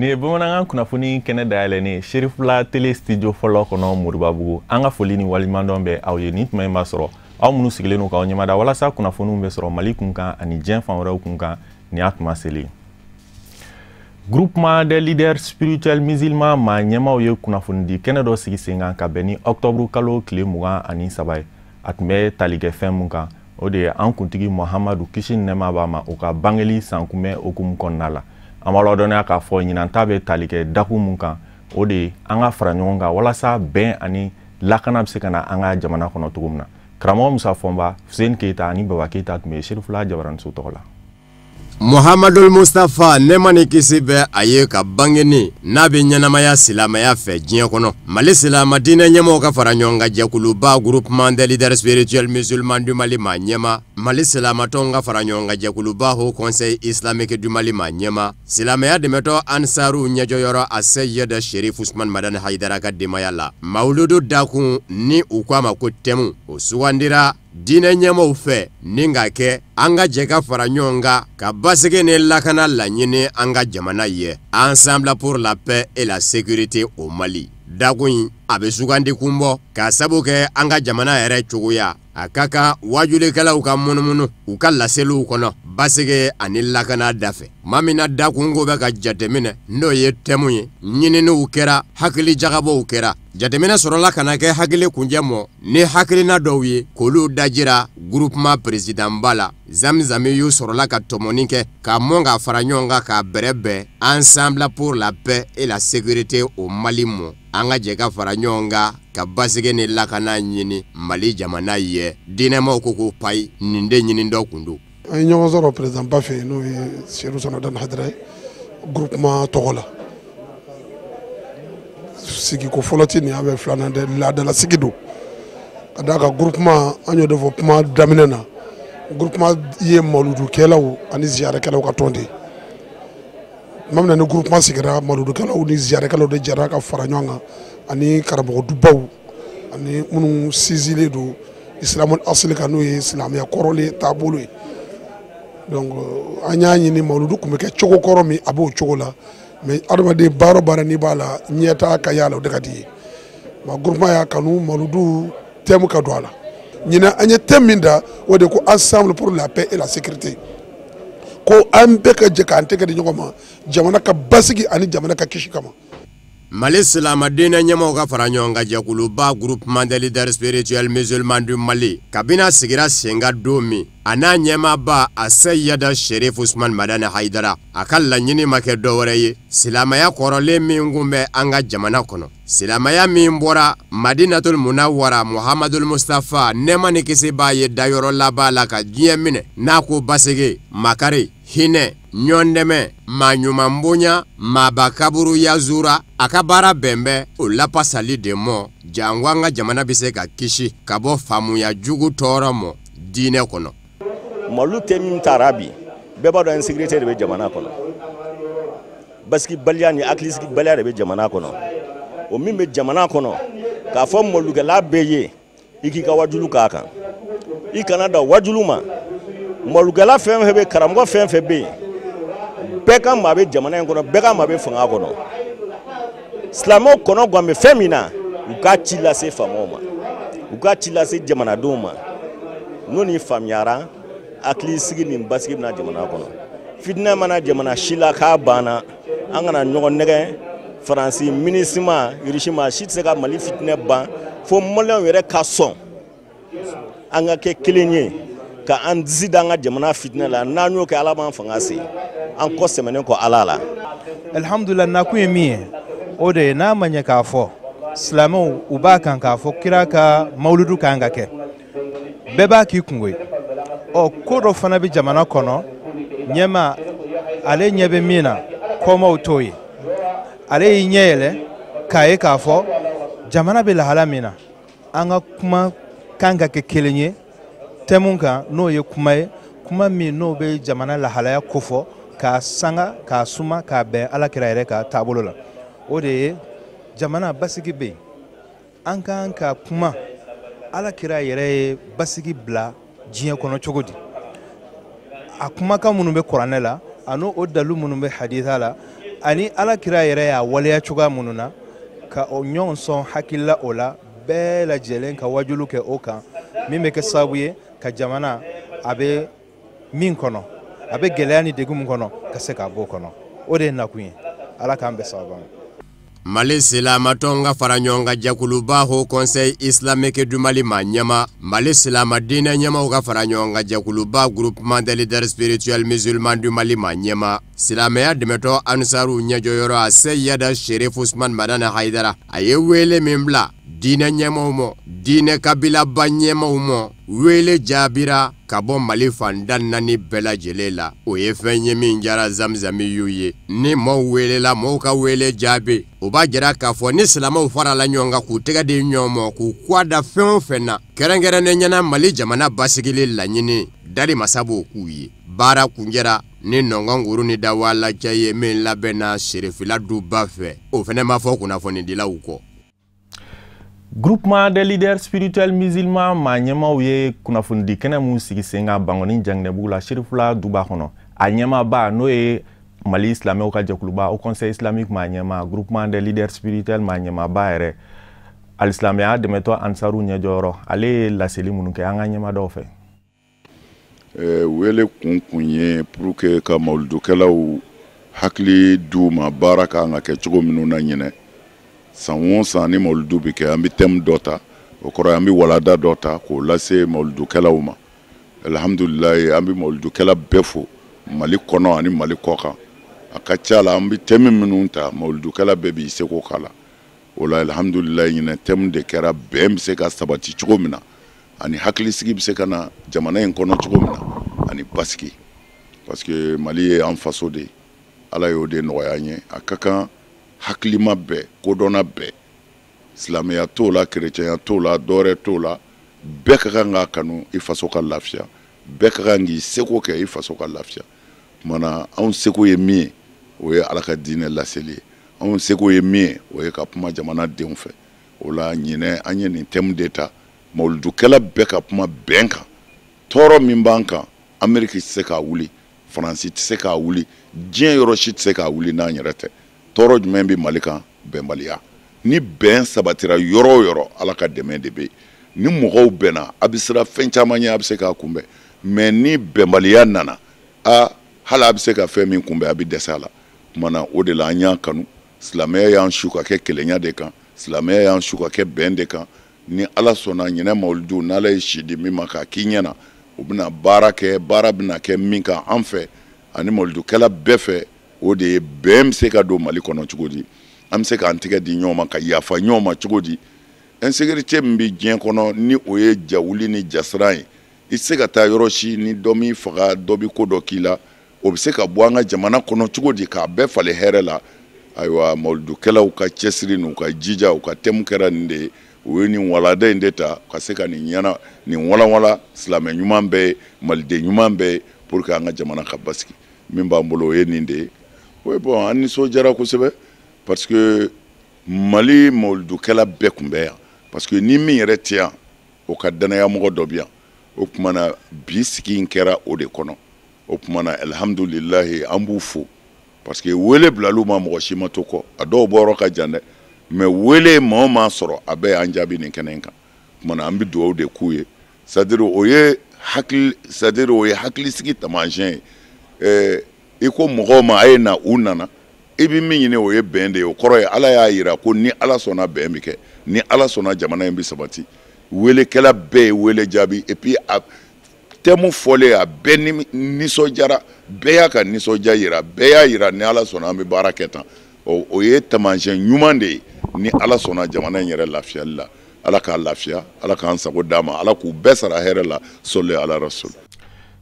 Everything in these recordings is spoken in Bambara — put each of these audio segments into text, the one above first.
Nin ye bamanankan kunnafoni kɛnɛ dayɛlɛnnen Cherifla Télé studio fɔlɔ kɔnɔ Moribabugu. An ka foli ni waleɲumandɔn bɛ aw ye nin tuma in b'a sɔrɔ aw minnu sigilen don k'aw ɲɛmada walasa kunnafoniw bɛ sɔrɔ Mali kunkan ani diɲɛ fan wɛrɛw kunkan nin y'a tuma selen. Groupement des leaders spirituels musulmans maa ɲɛmaaw ye kunnafonidi kɛnɛ dɔ sigi sen kan ka bɛn ni octobre kalo tile 23 ye. A tun bɛ tali kɛ fɛn mun kan, o de ye an kuntigi Muhamadu kisi ni nɛɛma b'a ma o ka bangeli san kunbɛn hukumu kɔnɔna la. An b'a ladɔnniya k'a fɔ ɲinan ta bɛ tali kɛ dakun mun kan, o de ye an ka fara ɲɔgɔn kan walasa bɛn ani lakana bɛ se ka na an ka jamana kɔnɔ cogo min na. Karamɔgɔ Musa Fɔnba, Fuseni Keyita ani Baba Keyita tun bɛ Cherifla Jabaraniso tɔgɔ la. Muhamadul Mustafa nɛɛma ni kisi bɛ a ye ka bangeni n'a bɛ ɲɛnamaya silamɛya fɛ diɲɛ kɔnɔ. Mali silamɛ diinɛ ɲɛmɔgɔw ka fara ɲɔgɔn kan jɛkuluba groupement des leaders spirituels musulmans du Mali maa ɲɛma, Mali silamɛtɔnw ka fara ɲɔgɔn kan jɛkuluba Haut Conseil islamique du Mali maa ɲɛma, silamɛya dɛmɛtɔ Ansaru ɲɛjɔyɔrɔ Aseyid Cherif Usman Madani Hayidara ka denbaya la. Mawuludu dakun ni u k'a ma ko thème, o sugandira diinɛ ɲɛmɔgɔw fɛ ni k'a kɛ an ka jɛ ka fara ɲɔgɔn kan ka basigi ni lakana laɲini an ka jamana ye. Ensemble pour la paix et la sécurité au Mali. Dakun in a bɛ sugandi kun bɔ k'a sabu kɛ an ka jamana yɛrɛ cogoya. A ka kan wajulikɛlaw ka munumunu u ka laseliw kɔnɔ basigi ani lakana dafɛ. Maa min na dakun ko bɛ ka jateminɛ n'o ye thème ye, ɲininiw kɛra, hakili jagabɔw kɛra. Jateminɛ sɔrɔla ka na kɛ hakili kunjɛ mɔ ni hakilina dɔw ye k'olu dajira groupement président ba la. Zamzami y'u sɔrɔla ka tɔmɔni kɛ ka mɔn ka fara ɲɔgɔn kan k'a bɛrɛbɛn Ensemble pour la paix et la sécurité au Mali mɔ. An ka jɛ ka fara ɲɔgɔn kan ka basigi ni lakana ɲini Mali jamana ye. Diinɛmaw ko ko payi nin de ɲini dɔ kun don. An ye ɲɔgɔn sɔrɔ président ba fɛ yen, n'o ye Seydou Madani Hayidara ye, groupement tɔgɔ la. Sigiko fɔlɔ tɛ nin, a bɛ filanan dɛ, laadala sigi don. Ka d'a kan groupement, an y'o de fɔ kuma daminɛ na, groupement ye maludukɛlaw ani ziyarakɛlaw ka tɔn de ye. Tuma min na ni groupement sigira, maludukɛlaw ni ziyarakɛlaw de jɛra ka fara ɲɔgɔn kan ani karamɔgɔ dubaw ani minnu sinsinlen don isilamu asili kan, n'o ye silamɛya kɔrɔlen taabolo ye. Donc an y'a ɲini, maludu tun bɛ kɛ cogo kɔrɔ min, a b'o cogo la. Mais adamaden baara o baara n'i b'a la, ɲɛtaa ka y'a la, o de ka di i ye. Ma groupement y'a kanu maludu thème ka don a la. Ɲinan an ye thème min da, o de ko ensemble pour la paix et la sécurité, ko an bɛɛ ka jɛ k'an tɛgɛ di ɲɔgɔn ma jamana ka basigi ani jamana ka kisi kama. Mali silamɛ diinɛ ɲɛmɔgɔw ka fara ɲɔgɔn kan jɛkuluba groupement des leaders spirituels musulmans du Mali, kabini a sigira sen kan don min, a n'a ɲɛmaaba Aseyida Cherif Usman Madani Hayidara, a ka laɲini ma kɛ dɔwɛrɛ ye silamɛya kɔrɔlen min kun bɛ an ka jamana kɔnɔ, silamɛya min bɔra Madinatul Munawwara, Muhamadul Mustafa nɛɛma ni kisi b'a ye dayɔrɔ laban la ka diɲɛ minɛ, n'a ko basigi, makari, hinɛ, ɲɔndɛmɛ, maa ɲuman bonya, maaba kaburu yazura. A ka baara bɛn bɛ o lapasali de mɔ, janko an ka jamana bɛ se ka kisi ka bɔ faamuya jugu tɔɔrɔ mɔ diinɛ kɔnɔ. Malu tɛ min taara bi, bɛɛ b'a dɔn insécurité de bɛ jamana kɔnɔ, basigibaliya ni hakilisigibaliya de bɛ jamana kɔnɔ. O min bɛ jamana kɔnɔ, k'a fɔ malukɛla bɛɛ ye i k'i ka wajulu k'a kan, i kana da wajulu ma. Malukɛla fɛn fɛn bɛ, karamɔgɔ fɛn fɛn bɛ yen, bɛɛ ka maa bɛ jamana in kɔnɔ, bɛɛ ka maa bɛ fanga kɔnɔ. Silamɛw kɔnɔ gan bɛ fɛn min na, u k'a ci lase faamaw ma, u k'a ci lase jamanadenw ma. N'o ni faamuyara, hakilisigi ni basigi bɛna jamana kɔnɔ. Fitinɛ mana jamana si la k'a banna, an kana ɲɔgɔn nɛgɛ. Faransi MINUSMA, Irisi ma si tɛ se ka Mali fitinɛ ban fo maliyɛnw yɛrɛ ka sɔn an ka kɛ kelen ye ka an disi da an ka jamana fitinɛ la. N'an y'o kɛ, Ala b'an fanga se an kɔ sɛmɛnen kɔ Ala la. Alhamdulillah, nakun ye min ye, o de ye n'a ma ɲɛ k'a fɔ silamɛw u b'a kan k'a fɔ kira ka mawuludu kan ka kɛ, bɛɛ b'a k'i kungo ye. Ɔ ko dɔ fana bɛ jamana kɔnɔ, ɲɛma ale ɲɛ bɛ min na, kɔmaw t'o ye. Ale y'i ɲɛ yɛlɛ k'a ye k'a fɔ jamana bɛ lahala min na, an ka kuma kan ka kɛ kelen ye thème kan, n'o ye kuma ye, kuma min n'o bɛ jamana lahalaya kofɔ k'a sanga k'a suma k'a bɛn Ala kira yɛrɛ ka taabolo la. O de ye jamana basigi bɛ yen, an kan ka kuma Ala kira yɛrɛ ye basigi bila diɲɛ kɔnɔ cogo di, a kumakan minnu bɛ kuranɛ la ani o dalu minnu bɛ hadisa la. Ani Ala kira yɛrɛ y'a waleya cogoya minnu na, ka o ɲɔgɔn sɔn hakilila o la, bɛɛ lajɛlen ka wajulu kɛ o kan, min bɛ kɛ sababu ye ka jamana a bɛ min kɔnɔ, a bɛ gɛlɛya ni degun min kɔnɔ, ka se k'a bɔ o kɔnɔ. O de ye nakun ye. Ala k'an bɛɛ sababa ma. Mali silamatɔn ka fara ɲɔgɔn kan jɛkuluba Haut Conseil islamique du Mali ma ɲɛma, Mali silama diinɛ ɲɛmaw ka fara ɲɔgɔn kan jɛkuluba Groupement des leaders spirituels musulmans du Mali ma ɲɛma, silamɛya dɛmɛtɔ Ansaru ɲɛjɔyɔrɔ a Seyida Sherif Usman Madani Hayidara, a ye wele min bila diinɛ ɲɛmaw ma, diinɛ kabilaba ɲɛmaw ma, wele jaabira ka bɔ Mali fan 4 bɛɛ lajɛlen la. O ye fɛn ye min diyara Zamzami y'u ye. Ni maaw welela, maaw ka wele jaabi, o b'a jira k'a fɔ ni silamɛw farala ɲɔgɔn kan k'u tɛgɛ di ɲɔgɔn ma, k'u kɔ da fɛn o fɛn na, kɛrɛnkɛrɛnnen ɲɛna Mali jamana basigili laɲini, dari masa b'o k'u ye. Baara kunjɛra ni nɔngɔn ni dawalacɛ ye min labɛnna Serifila duba fɛ, o fɛnɛ ma fɔ kunnafonidilaw kɔ. Groupement des leaders spirituels musulmans maa ɲɛmaw ye kunnafonidi kɛnɛ mun sigi sen kan Bankɔni Janginɛbugu la, Serifula duba kɔnɔ, a ɲɛmaaba n'o ye Mali silamɛw ka jɛkuluba Haut Conseil islamique maa ɲɛma, Groupement des leaders spirituels maa ɲɛmaaba yɛrɛ, alisilamɛya dɛmɛtɔ Ansaru ɲɛjɔyɔrɔ, ale ye laseli minnu kɛ an ka ɲɛmadaw fɛ. Wele kun ye pour que ka mawuludukɛlaw hakili d'u ma baara kan ka kɛ cogo minnu na ɲinɛ. San o san ni mawuludu bɛ kɛ, an bɛ thème dɔ ta, o kɔrɔ an bɛ walada dɔ ta k'o lase mawuludukɛlaw ma. Alhamdulilayi, an bɛ mawuludukɛla bɛɛ fo Mali kɔnɔ ani Mali kɔ kan. A ka ca la, an bɛ thème minnu ta, mawuludukɛla bɛɛ b'i seko k'a la. O la, alhamdulilayi, ɲinɛ thème de kɛra bɛn bɛ se ka sabati cogo min na, ani hakilisigi bɛ se ka na jamana in kɔnɔ cogo min na, ani basigi, parce que Mali ye an faso de ye, Ala y'o de nɔgɔya an ye. A ka kan hakilima bɛɛ, kodɔnna bɛɛ, silamɛya t'o la, kerecɛnya t'o la, dɔwɛrɛ t'o la, bɛɛ ka kan k'a kanu i faso ka lafiya, bɛɛ ka kan k'i seko kɛ i faso ka lafiya. Kumana anw seko ye min ye, o ye Ala ka diinɛ laseli ye. Anw seko ye min ye, o ye ka kuma jamana denw fɛ. O la ɲinɛ an ye nin thème de ta, mawuludukɛla bɛɛ ka kuma bɛn kan. Tɔɔrɔ min b'an kan, Amérique tɛ se k'a wuli, Faransi tɛ se k'a wuli, diɲɛ yɔrɔ si tɛ se k'a wuli n'an yɛrɛ tɛ. Tɔɔrɔ jumɛn bɛ Mali kan? Bɛnbaliya. Ni bɛn sabatira yɔrɔ o yɔrɔ, Ala ka dɛmɛ de bɛ yen. Ni mɔgɔw bɛnna, a bɛ siran fɛn caman ɲɛ, a bɛ se k'a kunbɛn. Mais ni bɛnbaliya nana, a hali a bɛ se ka fɛn min kunbɛn, a bɛ dɛsɛ a la. Kumana o de la an y'a kanu. Silamɛya y'an su ka kɛ kelenya de kan, silamɛya y'an su ka kɛ bɛn de kan. Ni Ala sɔnna, ɲinɛ mawuludu, n'Ala ye si di min ma k'a k'i ɲɛna, o bɛna baara kɛ, baara bɛna kɛ min kan an fɛ ani mawuludukɛla bɛɛ fɛ, o de ye bɛn bɛ se ka don Mali kɔnɔ cogo di, an bɛ se k'an tɛgɛ di ɲɔgɔn ma ka yafa ɲɔgɔn ma cogo di. Insécurité min bɛ diɲɛ kɔnɔ, ni o ye jawuli ni jasiran ye, i tɛ se ka taa yɔrɔ si ni dɔ m'i faga, dɔ bɛ ko dɔ k'i la, o bɛ se ka bɔ an ka jamana kɔnɔ cogo di k'a bɛɛ falen hɛrɛ la. Ayiwa, mawuludukɛlaw ka cɛsiri n'u ka jija, u ka thème kɛra nin de ye. U ye nin walada in de ta ka se ka nin ɲɛna, nin walanwala silamɛ ɲuman bɛɛ ye, maliden ɲuman bɛɛ ye, pour que an ka jamana ka basigi. Min b'an bolo, o ye nin de ye. Oui, bon, an nisɔndiyara kosɛbɛ, parce que Mali mawuludukɛla bɛɛ tun bɛ yan, parce que ni min yɛrɛ tɛ yan, o ka danayamɔgɔ dɔ bɛ yan. O tuma na bi sigi in kɛra o de kɔnɔ. O tuma na, alhamdulilayi, an b'u fo, parce que wele bilal'u ma, mɔgɔ si ma to kɔ. A dɔw bɔyɔrɔ ka jan dɛ, mais wele maa o maa sɔrɔ, a bɛɛ y'an jaabi nin kɛnɛ in kan. Tuma na an bɛ dugawu de k'u ye, c'est à dire o ye hakili, c'est à dire o ye hakilisigi taamasiyɛn ye. I ko mɔgɔw ma a ye na, u nana. I bɛ min ɲini, o ye bɛn de ye. O kɔrɔ ye Ala y'a yira ko ni Ala sɔnna, bɛn bɛ kɛ, ni Ala sɔnna, jamana in bɛ sabati. Welekɛla bɛɛ ye wele jaabi, et puis a thème fɔlen, a bɛɛ nisɔndiyara, bɛɛ y'a ka nisɔndiya yira, bɛɛ y'a yira ni Ala sɔnna, an bɛ baara kɛ tan. O ye taamasiyɛn ɲuman de ye ni Ala sɔnna jamana in yɛrɛ lafiyali la. Ala k'a lafiya, Ala k'an sago d'a ma, Ala k'u bɛɛ sara hɛrɛ la. Sɔli ala rasul.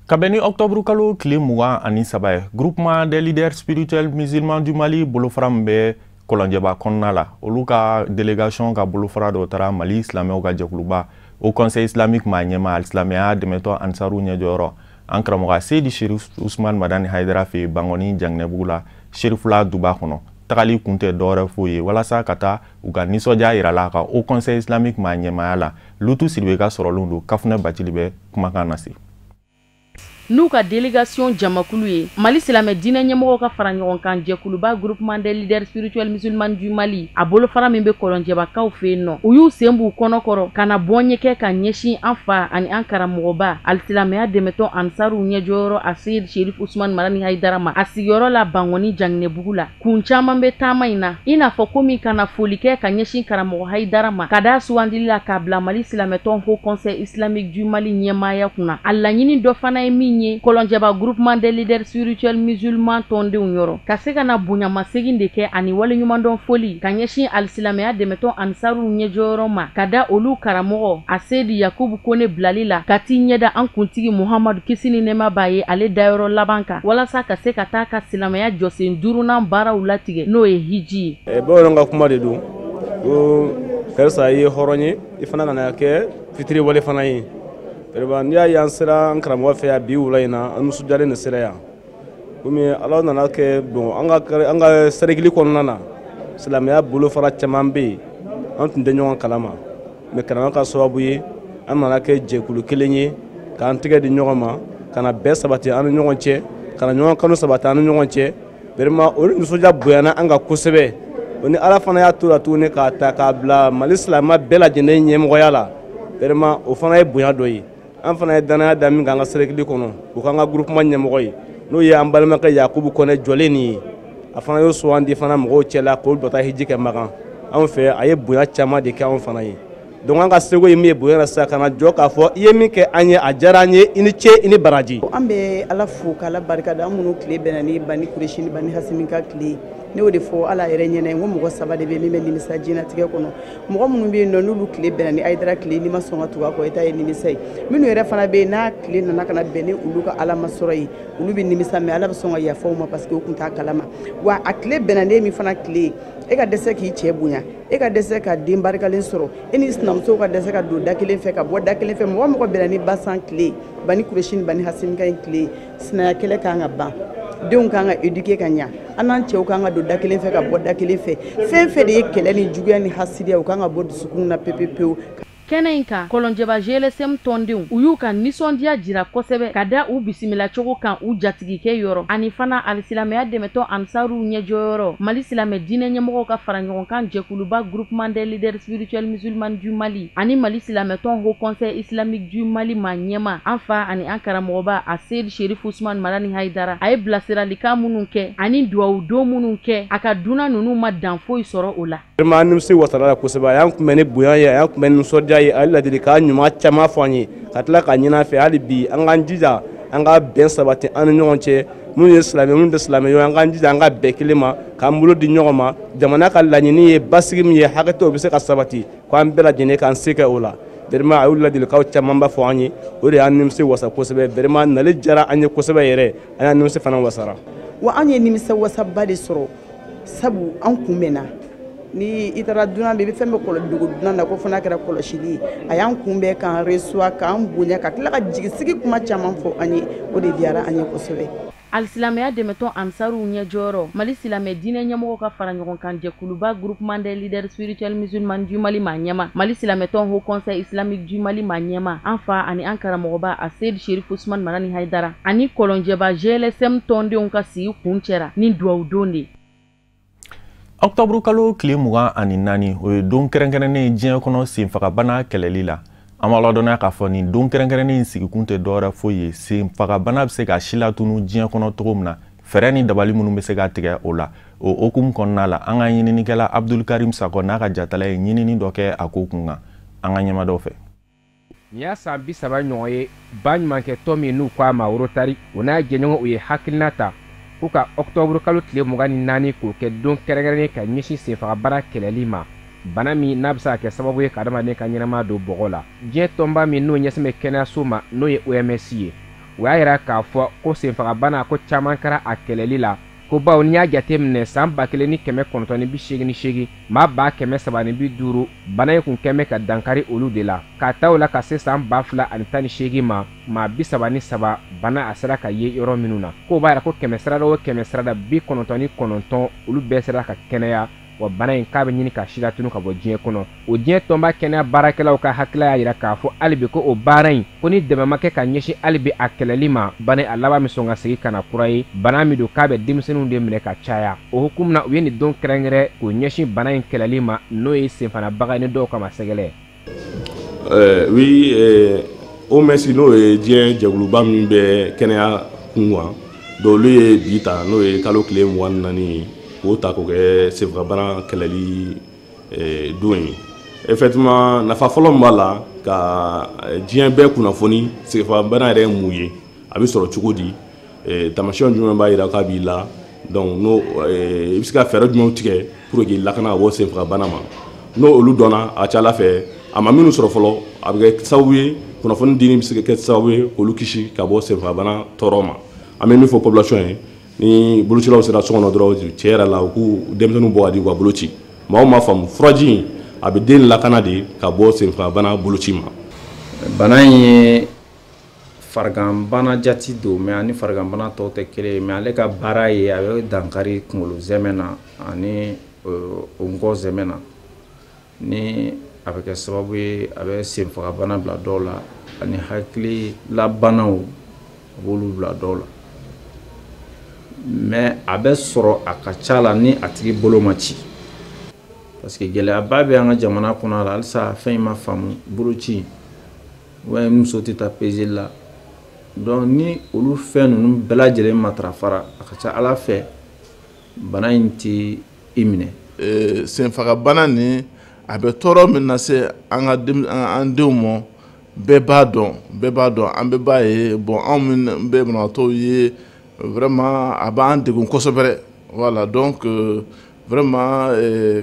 Ka bɛn ni octobre kalo tile 23 ye, Groupement des leaders spirituels musulmans du Mali bolofara min bɛ Kɔlɔnjɛba kɔnɔna la, olu ka délégation ka bolofara dɔ taara Mali silamɛw ka jɛkuluba Haut Conseil islamique maa ɲɛma, alisilamɛya dɛmɛtɔ Ansaru ɲɛjɔyɔrɔ, an karamɔgɔ Seyidi Sherif Usman Madani Hayidara fɛ yen, Bankɔni Janginɛbugu la, Serifula duba kɔnɔ. Tagali kun tɛ dɔwɛrɛ foyi ye walasa ka taa u ka nisɔndiya yira la ka Haut Conseil islamique maa ɲɛmaya la. Lutu Sidibe ka sɔrɔlenw don. Kafunɛ Bacili bɛ kumakan lase. N'u ka délégation jamakulu ye, Mali silamɛ diinɛ ɲɛmɔgɔw ka fara ɲɔgɔn kan jɛkuluba Groupement des leaders spirituels musulmans du Mali, a bolofara min bɛ Kɔlɔnjɛbakaw fɛ yen nɔ, u y'u sen b'u kɔnɔ kɔrɔ ka na bɔnye kɛ ka ɲɛsin an fa ani an karamɔgɔba alisilamɛya dɛmɛtɔn Ansaruw ɲɛjɔyɔrɔ Aseyid Sherif Usman Marani Hayidara ma, a sigiyɔrɔ la Bangɔni Janginɛbugu la. Kun caman bɛ taama in na, i n'a fɔ komi ka na foli kɛ ka ɲɛsin karamɔgɔ Hayidara ma ka da sugandili la k'a bila Mali silamɛtɔn Haut Conseil islamique du Mali ɲɛmaaya kunna. A laɲini dɔ fana ye min ye, Kɔlɔnjɛba Groupement des leaders spirituels musulmans tɔndenw yɔrɔ ka se ka na bonyamasegin de kɛ ani waleɲumandɔn foli ka ɲɛsin alisilamɛya dɛmɛtɔn Ansaruw ɲɛjɔyɔrɔ ma ka da olu karamɔgɔ Aseyidi Yakubu Kone bilali la ka t'i ɲɛda an kuntigi Muhamadu, kisi ni nɛɛma b'a ye, ale dayɔrɔ laban kan, walasa ka se ka taa ka silamɛya jɔsen duurunan baaraw latigɛ, n'o ye hiji ye. Bamananw ka kuma de don ko karisa i ye hɔrɔn ye, i fana kana kɛ fitiriwale fana ye. N'i y'a ye an sera an karamɔgɔ fɛ yan bi wula in na, an nisɔndiyalen de sera yan. Komi Ala nana kɛ bon, an ka sɛrɛkili kɔnɔna na, silamɛya bolofara caman bɛ yen, an tun tɛ ɲɔgɔn kalama, mais karamɔgɔ ka sababu ye an nana kɛ jɛkulu kelen ye k'an tɛgɛ di ɲɔgɔn ma, ka na bɛn sabati an ni ɲɔgɔn cɛ, ka na ɲɔgɔn kanu sabati an ni ɲɔgɔn cɛ. Vraiment olu nisɔndiya bonyana an kan kosɛbɛ. O ni Ala fana y'a to la tuguni k'a ta k'a bila Mali silamɛ bɛɛ lajɛlen ɲɛmɔgɔya la. Vraiment o fana ye bonya dɔ ye. An fana ye danaya da min kan an ka sɛrɛkili kɔnɔ, o k'an ka groupement ɲɛmɔgɔ ye, n'o ye an balimakɛ Yakubu Kɔnɛ jɔlen nin ye. A fana y'o sugandi fana mɔgɔw cɛla k'olu bila taa hiji kɛ Makan. Anw fɛ a ye bonya caman de kɛ anw fana ye. Donc an ka seko ye min ye bonya la sisan, ka na jɔ k'a fɔ i ye min kɛ an ye, a diyara an ye, i ni ce, i ni baraji. An bɛ Ala fo k'Ala barika da, an minnu tile bɛnna ni Bani Kuresi ni Bani Hasimi ka tile ye. Ne y'o de fɔ Ala yɛrɛ ɲɛna, n ko mɔgɔ saba de bɛ min bɛ nimisa diɲɛlatigɛ kɔnɔ. Mɔgɔ minnu bɛ yen nɔ n'olu tile bɛnna ni Hayidara tile, n'i ma sɔn ka tugu a kɔ, i ta ye nimisa ye. Minnu yɛrɛ fana bɛ yen n'a tile nana ka na bɛn ni olu ka Ala masɔrɔ ye, olu bɛ nimisa, mais Ala bɛ sɔn ka yafa u ma parce que u tun t'a kalama. Wa a tile bɛnna ne min fana tile ye, e ka dɛsɛ k'i cɛ bonya, e ka dɛsɛ ka den barikalen sɔrɔ, e ni sinamusow ka dɛsɛ ka don da kelen fɛ ka bɔ da kelen fɛ. Mɔgɔ mɔgɔ bɛnna ni basan tile, Bani Kuresi ni Bani Hasimi ka tile, sinaya kɛlɛ kan ka ban, denw kan ka éduquer ka ɲa, an n'an cɛw kan ka don da kelen fɛ ka bɔ da kelen fɛ. Fɛn fɛn de ye kɛlɛ ni juguya ni hasidiya, u kan ka bɔ dusukun na pewu pewu. Kɛnɛ in kan, Kɔlɔnjɛba GLSM tɔndenw, u y'u ka nisɔndiya jira kosɛbɛ ka da u bisimilacogo kan u jatigikɛ yɔrɔ, ani fana alisilamɛya dɛmɛtɔn Ansaruw ɲɛjɔyɔrɔ Mali silamɛ diinɛ ɲɛmɔgɔw ka fara ɲɔgɔn kan jɛkuluba Groupement des leaders spirituels musulmans du Mali ani Mali silamɛtɔn Haut Conseil islamique du Mali ma ɲɛma an fa ani an karamɔgɔba Aseyid Sherif Usman Marani Hayidara. A ye bilasiralikan minnu kɛ ani duwawu don minnu kɛ, a ka dunan ninnu ma dan foyi sɔrɔ o la. Vraiment an nimisi wasara la kosɛbɛ. A y'an kunbɛn ni bonya ye, a y'an kunbɛn ni nisɔndiya ye, a ye ladilikan ɲuman caman fɔ an ye, ka tila k'a ɲini an fɛ hali bi an k'an jija an ka bɛn sabati an ni ɲɔgɔn cɛ. Minnu ye silamɛ, minnu tɛ silamɛ ye, an k'an jija an ka bɛn kelen ma, k'an bolo di ɲɔgɔn ma. Jamana ka laɲini ye basigi min ye, hakɛto o bɛ se ka sabati, k'an bɛɛ lajɛlen k'an se kɛ o la. Vraiment a y'u ladilikanw camanba fɔ an ye, o de y'an nimisi wasa kosɛbɛ. Vraiment nali diyara an ye kosɛbɛ yɛrɛ, an y'an nimisi fana wasara. Wa an ye nimisi wasaba de sɔrɔ, sabu an kunbɛnna. Ni i taara dunan bɛ, i bɛ fɛn bɛɛ kɔlɔsi dogo dunan na, ko fo n'a kɛra kɔlɔsili ye. A y'an kunbɛn k'an reçoit, k'an bonya, ka tila ka jigisigi kuma caman fɔ an ye, o de diyara an ye kosɛbɛ. Alisilamɛya dɛmɛtɔn Ansaruw ɲɛjɔyɔrɔ Mali silamɛ diinɛ ɲɛmɔgɔw ka fara ɲɔgɔn kan jɛkuluba Groupement des leaders spirituels musulmans du Mali ma ɲɛma Mali silamɛtɔn Haut Conseil islamique du Mali ma ɲɛma an fa ani an karamɔgɔba Aseyid Sherif Usman Marani Hayidara ani Kɔlɔnjɛba GLSM tɔndenw ka sigi kuncɛra ni duwawu don de. Octobre kalo tile 24, o ye don kɛrɛnkɛrɛnnen ye diɲɛ kɔnɔ senfagabana kɛlɛli la. An b'a ladɔnniya k'a fɔ nin don kɛrɛnkɛrɛnnen in sigikun tɛ dɔwɛrɛ foyi ye, senfagabana bɛ se ka si latunu diɲɛ kɔnɔ cogo min na, fɛɛrɛ ni dabali minnu bɛ se ka tigɛ o la. O hokumu kɔnɔna la, an ka ɲininikɛla Abdul Karim Sakɔ n'a ka jatala ye ɲinini dɔ kɛ a ko kun kan. An ka ɲɛmadaw fɛ. Nin y'a san 30 ɲɔgɔn ye, baɲumankɛtɔn min n'u ko a ma Rotary, o n'a jɛɲɔgɔn u ye hakilina ta k'u ka octobre kalo tile 24 k'o kɛ don kɛrɛnkɛrɛnnen ka ɲɛsin senfagabana kɛlɛli ma, bana min n'a bɛ se ka kɛ sababu ye ka adamaden ka ɲɛnamaya don bɔgɔ la. Diɲɛ tɔnba min n'o ɲɛsin bɛ kɛnɛyaso ma, n'o ye OMS ye, o y'a yira k'a fɔ ko senfagabana ko caman kɛra a kɛlɛli la, ko bawo n'i y'a jateminɛ san 1988 maa 350 bana in kun kɛn bɛ ka dankari olu de la, k'a ta o la ka se san 2018 ma, maa 33 bana a sera ka ye yɔrɔ minnu na. K'o b'a yira ko kɛmɛ sarada o kɛmɛ sarada 99 olu bɛɛ sera ka kɛnɛya. Wa bana in k'a bɛ ɲini ka silatunu ka bɔ diɲɛ kɔnɔ. O diɲɛ tɔnba kɛnɛya baarakɛlaw ka hakilila y'a jira k'a fɔ hali bi ko o baara in ko ni dɛmɛ ma kɛ ka ɲɛsin hali bi a kɛlɛli ma, bana a laban bɛ sɔn ka segin ka na kura ye, bana min don k'a bɛ denmisɛnninw de minɛ ka caya. O hukumu na, u ye nin don kɛrɛnkɛrɛn k'o ɲɛsin bana in kɛlɛli ma, n'o ye senfanabaga ye ni dɔw kama sɛgɛlɛ. Oui, OMS, n'o ye diɲɛ jɛkuluba min bɛ kɛnɛya kun kan, donc olu ye bi ta, n'o ye kalo tile 24 ye, k'o ta k'o kɛ senfagabana kɛlɛli don ye. Effectivement, nafa fɔlɔ min b'a la, ka diɲɛ bɛɛ kunnafoni senfagabana yɛrɛ ye mun ye, a bɛ sɔrɔ cogo di, taamasiyɛn jumɛn b'a jira k'a b'i la, donc n'o i bɛ se ka fɛɛrɛ jumɛnw tigɛ pour que k'i lakana ka bɔ senfagabana ma. N'o olu dɔnna, a ka ca Ala fɛ, a ma minnu sɔrɔ fɔlɔ, a bɛ kɛ sababu ye, kunnafoni dili bɛ se ka kɛ sababu ye k'olu kisi ka bɔ senfagabana tɔɔrɔ ma. An bɛ min fɔ population ye, ni bolocilaw sera so kɔnɔ dɔrɔn, tiɲɛ yɛrɛ la, u k'u denmisɛnninw bɔ ka di u ka boloci. Maaw m'a faamu, furaji in a bɛ den lakana de ka bɔ senfagabana boloci ma. Bana in ye fariganbana jati don, mais ani fariganbana tɔw tɛ kelen ye, mais ale ka baara ye a bɛ dankari kunkolo zɛmɛ na ani o nkɔ zɛmɛ na, ni a bɛ kɛ sababu ye a bɛ senfagabana bila dɔw la, ani hakililabanaw a b'olu bila dɔw la. Mais a bɛ sɔrɔ a ka ca la ni a tigi bolo ma ci, parce que gɛlɛyaba bɛ an ka jamana kɔnɔ la halisa, fɛn in ma faamu, boloci wa muso tɛ taa peseli la. Donc ni olu fɛn ninnu bɛɛ lajɛlen matarafara, a ka ca Ala fɛ bana in tɛ i minɛ. Senfagabana nin a bɛ tɔɔrɔ min lase an ka an denw ma, bɛɛ b'a dɔn, bɛɛ b'a dɔn, an bɛɛ b'a ye. Bon, anw min bɛ banabaatɔw ye, vraiment a b'an degun kosɛbɛ. Voilà, donc vraiment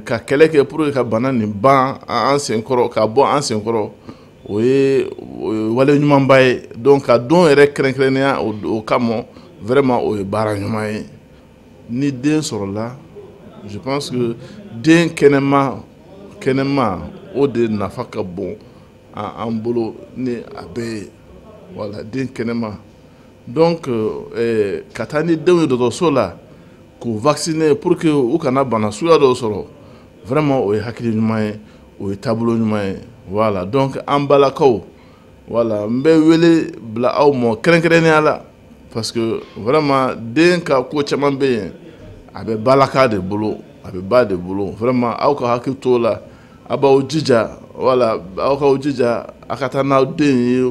ka kɛlɛ kɛ pour que ka bana nin ban an senkɔrɔ, ka bɔ an senkɔrɔ, o ye wale ɲumanba ye. Donc ka don yɛrɛ kɛrɛnkɛrɛnnenya o kama, vraiment o ye baara ɲuman ye. Ni den sɔrɔla, je pense que den kɛnɛma kɛnɛma, o de nafa ka bon an bolo ni a bɛɛ ye. Voilà, den kɛnɛma. Donc ka taa ni denw ye dɔgɔtɔrɔso la k'u vacciner pour que u kana bana suguya dɔw sɔrɔ, vraiment o ye hakili ɲuman ye, o ye taabolo ɲuman ye. Voilà, donc an balakaw, voilà, n bɛ wele bila aw ma kɛrɛnkɛrɛnnenya la, parce que vraiment den ka ko caman bɛ yen, a bɛ balaka de bolo, a bɛ ba de bolo. Vraiment aw ka hakili t'o la, a b'aw jija, voilà, aw k'aw jija a ka taa n'aw den ye,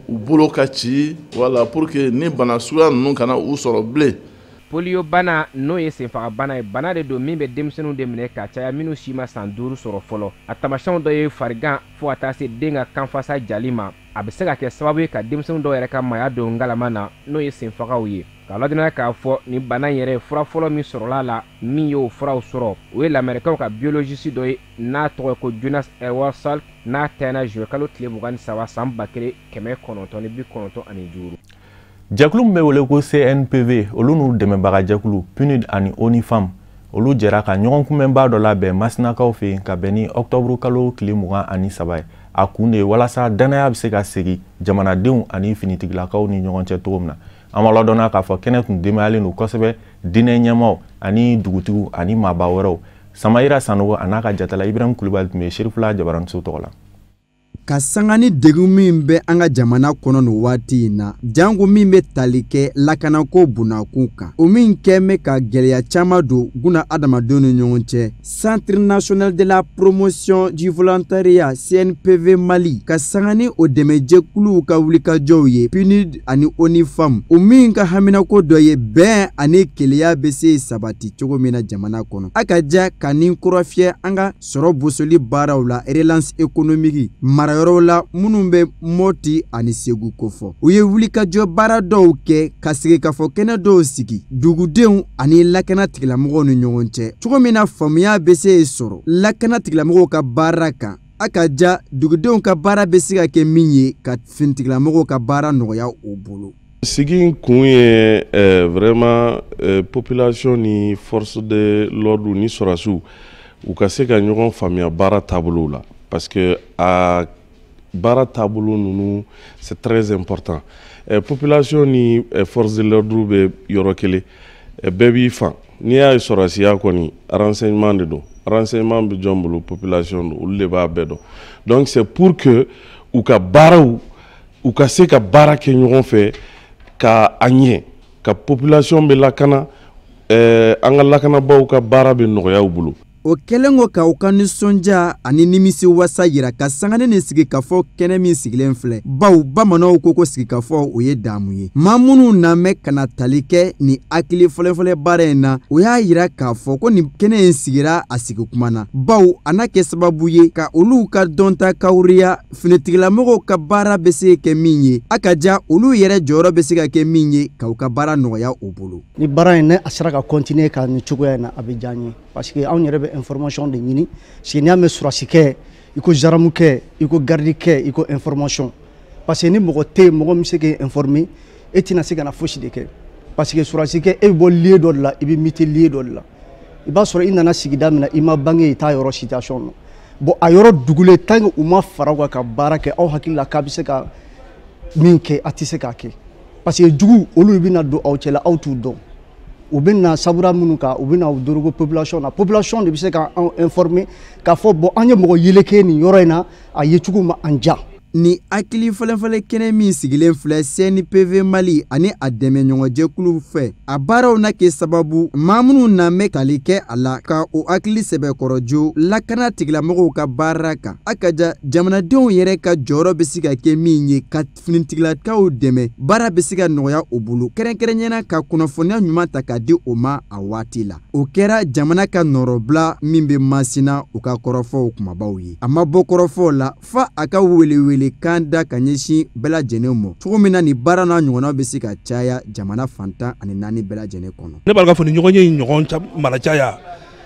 u bolo ka ci, voilà, pour que ni bana suguya ninnu kana u sɔrɔ bilen. Polio bana, n'o ye senfagabana ye, bana de don min bɛ denmisɛnninw de minɛ ka caya, minnu si ma san 5 sɔrɔ fɔlɔ. A taamasiyɛnw dɔ ye farigan fo ka taa se den ka kanfasa jali ma. A bɛ se ka kɛ sababu ye ka denmisɛnnin dɔw yɛrɛ ka maaya don ngalama na, n'o ye senfagaw ye. K'a ladɔnniya k'a fɔ nin bana in yɛrɛ, fura fɔlɔ min sɔrɔla la, min y'o furaw sɔrɔ, o ye lamɛrikaw ka biologiste dɔ ye n'a tɔgɔ ye ko Jonas Edward Salk, n'a tɛna juillet kalo tile 23 san 1995. Jɛkulu min bɛ wele ko CNPV, olu n'u dɛmɛbagajɛkulu PNUD ani ONU Femmes, olu jɛra ka ɲɔgɔn kunbɛnba dɔ labɛn Masinakaw fɛ yen ka bɛn ni octobre kalo tile 23 ye. A kun de ye walasa danaya bɛ se ka segin jamanadenw ani finitigilakaw ni ɲɔgɔn cɛ cogo min na. An b'a ladɔnniya k'a fɔ kɛnɛ tun denbayalen don kosɛbɛ, diinɛ ɲɛmaaw ani dugutigiw ani maaba wɛrɛw. Samayira Sanogo a n'a ka jatala Ibrahim Kulubali tun bɛ Serifula Jabaraniso tɔgɔ la. Ka sanga ni degun min bɛ an ka jamana kɔnɔ nin waati in na, janko min bɛ tali kɛ lakanako bunakun kan, o min kɛn bɛ ka gɛlɛya caman don guna adamadenw ni ɲɔgɔn cɛ, Centre national de la promotion du volontariat CNPV Mali ka sanga ni o dɛmɛjɛkuluw ka wulikajɔw ye, PNUD ani ONU Femmes, o min ka haminako dɔ ye bɛn ani kelenya bɛ se sabati cogo min na jamana kɔnɔ, a ka ja ka nin kura fiyɛ an ka sɔrɔ bosoli baaraw la, relance économique, marayɔrɔw la minnu bɛ Mɔti ani Segu kofɔ. U ye wulikajɔ baara dɔw kɛ ka sigikafɔ kɛnɛ dɔw sigi dugudenw ani lakana tigilamɔgɔw ni ɲɔgɔn cɛ, cogo min na faamuya bɛ se sɔrɔ lakana tigilamɔgɔw ka baara kan, a ka ja dugudenw ka baara bɛ se ka kɛ min ye ka finitigilamɔgɔw ka baara nɔgɔya u bolo. Sigi in kun ye vraiment population ni force de l'ordre ni sɔrɔdasiw u ka se ka ɲɔgɔn faamuya baara taabolow la, parce que a baara taabolo ninnu, c'est très important. Population ni force de l'ordre bɛ yɔrɔ kelen, bɛɛ b'i fan. N'i y'a ye sɔrɔdasiya kɔni, renseignement de don. Renseignement bɛ jɔn bolo? Population don, olu de b'a bɛɛ dɔn. Donc c'est pour que u ka baaraw, u ka se ka baara kɛ ɲɔgɔn fɛ ka a ɲɛ, ka population bɛ lakana, an ka lakanabaaw ka baara bɛ nɔgɔya u bolo. O kɛlen kɔ ka u ka nisɔndiya ani nimisi wasa yira ka sangani ni sigikafɔ kɛnɛ min sigilen filɛ, baw bamananw ko ko sigikafɔ o ye daamu ye. Maa minnu namɛ ka na tali kɛ ni hakili fɔlɔfɔlɔ baara in na, o y'a yira k'a fɔ ko nin kɛnɛ in sigira a sigi kuma na, baw a n'a kɛ sababu ye ka olu ka dɔnta kawuriya finitigilamɔgɔw ka baara bɛ se kɛ min ye, a ka ja olu yɛrɛ jɔyɔrɔ bɛ se ka kɛ min ye k'u ka baara nɔgɔya u bolo. Ni baara in ne a sera ka continuer ka nin cogoya in na, a bɛ diya n ye, parce que anw yɛrɛ bɛ information de ɲini. Parce que n'i y'a mɛn sɔrɔdasikɛ, i ko gendarmekɛ, i ko gardikɛ, i ko information, parce que ni mɔgɔ tɛ yen, mɔgɔ min bɛ se k'e informer, e tɛna se ka na fosi de kɛ. Parce que sɔrɔdasikɛ, e bɛ bɔ lieu dɔ de la, i bɛ muter lieu dɔ de la, i b'a sɔrɔ i nana sigida min na, i ma bange, i t'a yɔrɔ situation na. Bon, a yɔrɔ dugulen, tant que u ma fara u kan ka baara kɛ, aw hakili la k'a bɛ se ka min kɛ, a tɛ se k'a kɛ, parce que jugu olu bɛna don aw cɛla, aw t'u dɔn. U bɛ na sabura minnu kan, u bɛ na u dorogo population na. Population de bɛ se k'an informer k'a fɔ bon, an ye mɔgɔ yeleke nin yɔrɔ in na, a yecogo ma an diya. Ni hakili fɔlɔfɔlɔ kɛnɛ min sigilen filɛ CNPV Mali ani a dɛmɛɲɔgɔnjɛkulu fɛ, a baaraw na kɛ sababu maa minnu na mɛn tali kɛ a la ka o hakili sɛbɛkɔrɔ jo lakana tigilamɔgɔw ka baara kan, a ka ja jamanadenw yɛrɛ ka jɔyɔrɔ bɛ se ka kɛ min ye ka finitigilakaw dɛmɛ, baara bɛ se ka nɔgɔya u bolo, kɛrɛnkɛrɛnyana ka kunnafoniya ɲuman ta k'a di o ma a waati la. O kɛra jamana ka nɔrɔbila min bɛ Masina u ka kɔrɔfɔw kumabaw ye. A ma bɔ kɔrɔfɔw la fa a ka welewele kan da ka ɲɛsin bɛɛ lajɛlen ma, cogo min na nin baara n'a ɲɔgɔnnaw bɛ se ka caya jamana 14 bɛɛ lajɛlen kɔnɔ. Ne b'a dɔn k'a fɔ nin ɲɔgɔn ye ɲɔgɔn mara caya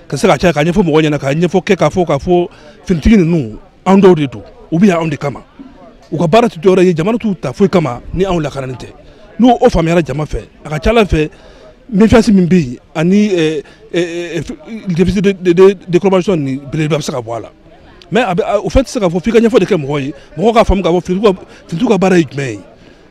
ka se ka caya, k'a ɲɛfɔ mɔgɔw ɲɛna, k'a ɲɛfɔ kɛ k'a fɔ finitigi ninnu anw dɔw de don, u bɛ yan anw de kama, u ka baara tɛ dɔwɛrɛ ye, jamana t'u ta foyi kama ni anw lakanani tɛ. N'o o faamuyara jama fɛ, a ka ca ala fɛ méfiance min bɛ yen ani déficit de collaboration ni belebeleba bɛ se ka bɔ a la. Mais o fɛn tɛ se ka fɔ f'i ka ɲɛfɔ de kɛ mɔgɔw ye, mɔgɔw k'a faamu k'a fɔ finitigiw ka baara ye jumɛn ye.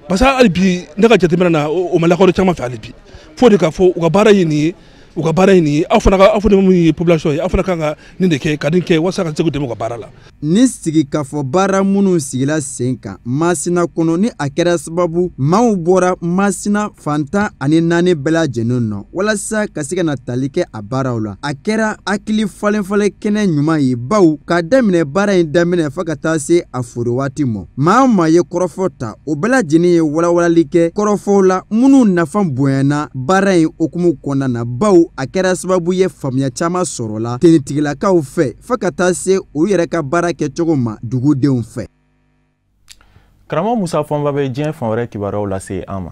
Parce que hali bi ne ka jateminɛ na, o ma lakɔli caman fɛ hali bi, fo de k'a fɔ u ka baara ye nin ye, u ka baara ye nin ye, aw fana ka aw fana min ye population ye, aw fana kan ka nin de kɛ ka nin kɛ walasa ka se k'u dɛmɛ u ka baara la. Ni sigikafɔ baara minnu sigila sen kan Masina kɔnɔ, ni a kɛra sababu maaw bɔra Masina 14 bɛɛ lajɛlen nɔ walasa ka se ka na tali kɛ a baaraw la, a kɛra hakili falenfalen kɛnɛ ɲuman ye, baw k'a daminɛ baara in daminɛ fo ka taa se a foro waati ma, maa o maa ye kɔrɔfɔ ta, o bɛɛ lajɛlen ye walawalali kɛ kɔrɔfɔw la minnu nafa bonyana baara in hukumu kɔnɔna na, baw a kɛra sababu ye faamuya caman sɔrɔla tenitigilakaw fɛ fo ka taa se olu yɛrɛ ka baara kɛcogo ma dugudenw fɛ. Karamɔgɔ Musa Fɔnba bɛ diɲɛ fan wɛrɛ kibaruyaw lase an ma.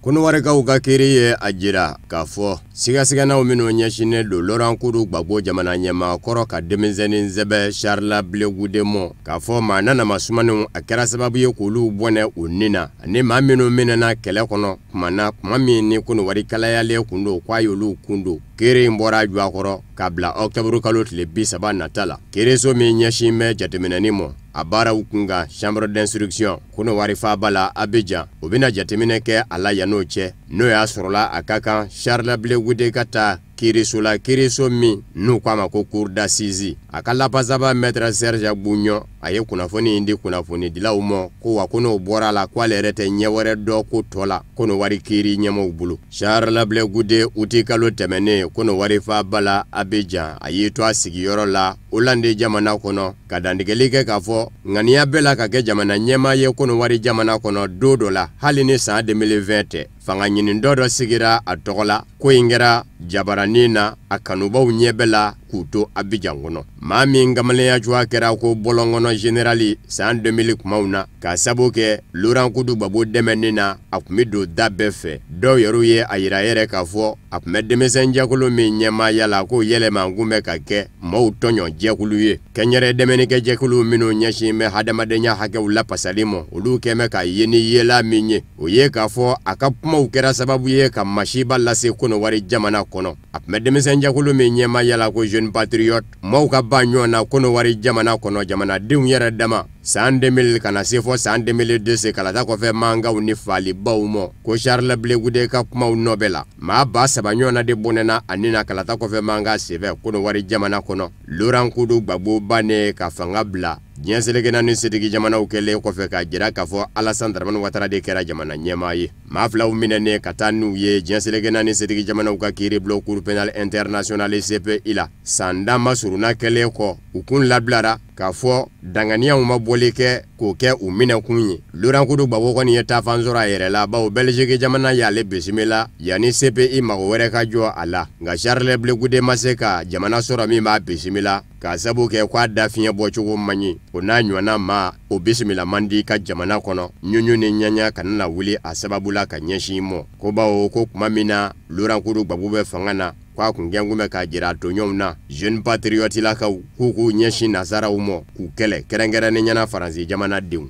Kɔnɔwarikaw ka kiiri ye a jira k'a fɔ sigasiganaw minnu ɲɛsinnen don Laurent Koudou Gbagbo jamana ɲɛmaa kɔrɔ ka denmisɛnnin sɛbɛ Charles Blé Goudé mɔ, k'a fɔ maa nanama sumaninw a kɛra sababu ye k'olu bɔnɛ u ni na, ani maa minnu minɛna kɛlɛ kɔnɔ kuma na, kuma min ni Kɔnɔwari kalayalen kun don, k'a y'olu kun don. Kiiri in bɔra jɔ a kɔrɔ k'a bila ɔkutɔburu kalo tile 30 nata la. Kiiriso min ɲɛsin bɛ jateminɛni ma a baaraw kunkan, chambre d'instruction Kɔnɔwari faaba la Abidjan, o bɛna jateminɛ kɛ a la yann'o cɛ, n'o y'a sɔrɔla a ka kan Charles Blé Goudé ka taa kiiriso la, kiiriso min n'u k'a ma ko cour d'assises. A ka lapasaba maître Serge Bougnon a ye kunnafoni in di kunnafonidilaw ma ko wa ko n'o bɔra a la, k'ale yɛrɛ tɛ ɲɛ wɛrɛ dɔn ko tɔ la Kɔnɔwari kiiri ɲɛmaaw bolo. Charles Blé Goudé uti kalo tɛmɛnen Kɔnɔwari faaba la Abidjan, a y'i to a sigiyɔrɔ la Hollande jamana kɔnɔ ka dantigɛli kɛ k'a fɔ ŋaniya bɛɛ la ka kɛ jamana ɲɛmaa ye Kɔnɔwari jamana kɔnɔ don dɔ la, hali ni san 2020 tɛ. Fanga ɲini dɔ dɔ sigira a tɔgɔ la, ko in kɛra jabaranin na a kanubaw ɲɛ bɛɛ la k'u to Abidjan kɔnɔ. Maa min kamalenya cogoya kɛra ko bɔlɔnkɔnɔ général san 2000 kumaw na, k'a sabu kɛ Laurent Koudou Gbagbo dɛmɛni na, a tun bɛ don da bɛɛ fɛ. Dɔw yɛrɛ ye a yira yɛrɛ k'a fɔ a tun bɛ denmisɛnjɛkulu min ɲɛmaaya la, k'o yɛlɛma kun bɛ ka kɛ maaw tɔɲɔ jɛkulu ye. Kɛnyɛrɛ dɛmɛnikɛjɛkulu minnu ɲɛsin bɛ hadamadenya hakɛw lapasali ma, olu kɛn bɛ ka ye ni yela min ye, o ye k'a fɔ a ka kumaw kɛra sababu ye ka masiba lase Kɔnɔwari jamana kɔnɔ. A tun bɛ denmisɛnjɛkulu min ɲɛmaaya la ko Jeunes Patriotes maaw ka ban ɲɔgɔn na Kɔnɔwari jamana kɔnɔ jamanadenw yɛrɛ dama san 2000 ka na se fɔ san 2002 kalata kɔfɛ mankanw ni faalibaw mɔ ko Charles Blé Goudé ka kumaw nɔ bɛ la maa 3000 ɲɔgɔn na de bɔnɛna ani na kalata kɔfɛ mankan senfɛ Kɔnɔwari jamana kɔnɔ Laurent Kodo Gbagbo bannen ka fanga bila diɲɛ seleke naani setigi jamanaw kɛlen kɔfɛ k'a jira k'a fɔ Alassane Dramane Ouattara de kɛra jamana ɲɛmaa ye maa filaw minɛnen ka taa n'u ye diɲɛ seleke naani setigi jamanaw ka kiiribulon Cour pénale internationale CPI la san 10 masurunna kɛlen kɔ u kun labilara k'a fɔ danganiyaw ma bɔli kɛ k'o kɛ u minɛkun ye Laurent Kodo Gbagbo kɔni ye taafan sɔrɔ a yɛrɛ la bawo Belgique jamana y'ale bisimila yanni CPI mago wɛrɛ ka jɔ a la nka Charles Blé Goudé ma se ka jamana sɔrɔ min b'a bisimila k'a sabu kɛ k'a da fiɲɛ bɔcogo man ɲi o n'a ɲɔgɔnna maa o bisimila man di ka jamana kɔnɔ ɲuɲu ni ɲaɲa kana na wuli a sababu la ka ɲɛsin mɔ ko bawo ko tuma min na Laurent Kodo Gbagbo bɛ fanga na k'a kun gɛnkun bɛ k'a jira a tɔɲɔgɔnw na Jeunes Patriotes lakaw k'u k'u ɲɛsin nasaraw mɔ k'u kɛlɛ kɛrɛnkɛrɛnnen ɲɛna Faransi jamanadenw.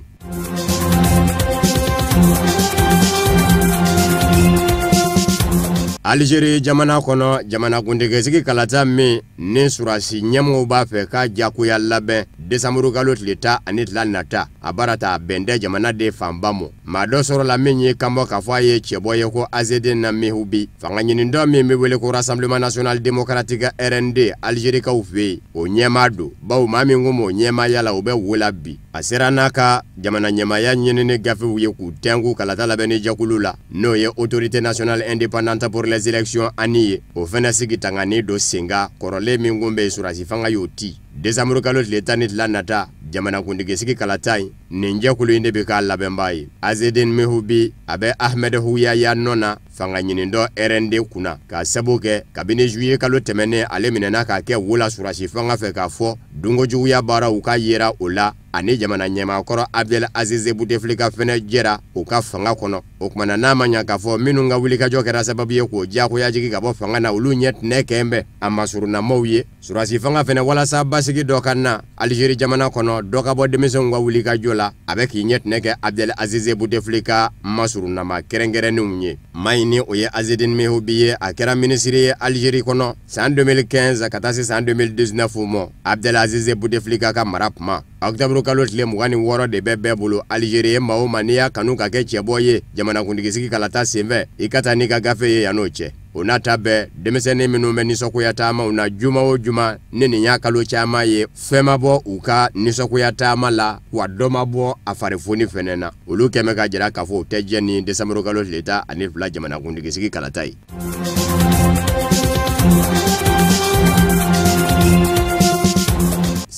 Algérie jamana kɔnɔ jamanakuntigisigi kalata min ni surasi ɲɛmɔgɔw b'a fɛ k'a jagoya labɛn desanburu kalo tile 12 nata a baara ta bɛn tɛ jamanaden fanba mɔ maa dɔ sɔrɔla min ye kanbɔ k'a fɔ a ye cɛbɔ ye ko Azedine Mihoubi fanga ɲinitɔ min bɛ wele ko Rassemblement national démocratique RND Algérikaw fɛ yen o ɲɛmaa don bawo maa min ko m'o ɲɛmaaya la o bɛ wo la bi a sera n'a ka jamana ɲɛmaaya ɲinini gafew ye k'u tɛnku kalata labɛnni jɛkulu la n'o ye Autorité nationale indépendante pour les élections ANIE ye o fana sigi tangani don senkan kɔrɔlen min kun bɛ yen surasi fanga y'o ti desanburu kalo tile 12 nata jamanakuntigisigi kalata in nin jɛkulu in de bɛ k'a labɛnbaa ye Azedine Mihoubi a bɛ Ahmed Ouyahia nɔ na fanga ɲinitɔ RND kunna k'a sabu kɛ kabini juillet kalo tɛmɛnen ale minɛna k'a kɛ wo la surasi fanga fɛ k'a fɔ dunkojuguya baaraw ka yera o la ani jamana ɲɛmaakɔrɔ Abdel Aziz Bouteflika fɛnɛ jɛra u ka fanga kɔnɔ o kumana n'a ma ɲa k'a fɔ minnu ka wulikajɔ kɛra sababu ye k'o diyagoya jigin ka bɔ fanga na olu ɲɛ tɛnɛ kɛn bɛ a masurunnamaw ye surasi fanga fɛnɛ walasa basigi dɔ ka na Algérie jamana kɔnɔ dɔ ka bɔ denmisɛnw ka wulikajɔ la a bɛ k'i ɲɛ tɛnɛ kɛ Abdel Aziz Bouteflika masurunnama kɛrɛnkɛrɛnnenw ye maa in ni o ye Azedine Mihoubi ye a kɛra minisiri ye Algérie kɔnɔ san 2015 ka taa se san 2019 mɔ Abdel Aziz Bouteflika ka mara kuma octobre kalo tile 26 de bɛ bɛɛ bolo Algérie ye maa o maa n'i y'a kanu ka kɛ cɛbɔ ye jamanakuntigisigi kalata senfɛ i ka taa n'i ka gafe ye yan n'o cɛ o n'a ta bɛɛ denmisɛnnin minnu bɛ nisɔngoya taamaw na juma o juma ni nin y'a kalo caman ye fɛn ma bɔ u ka nisɔngoya taama la wa dɔ ma bɔ a farifoni fɛnɛ na olu kɛmɛ ka jira k'a fɔ u tɛ jɛ ni desanburu kalo tile 12 jamanakuntigisigi kalata ye.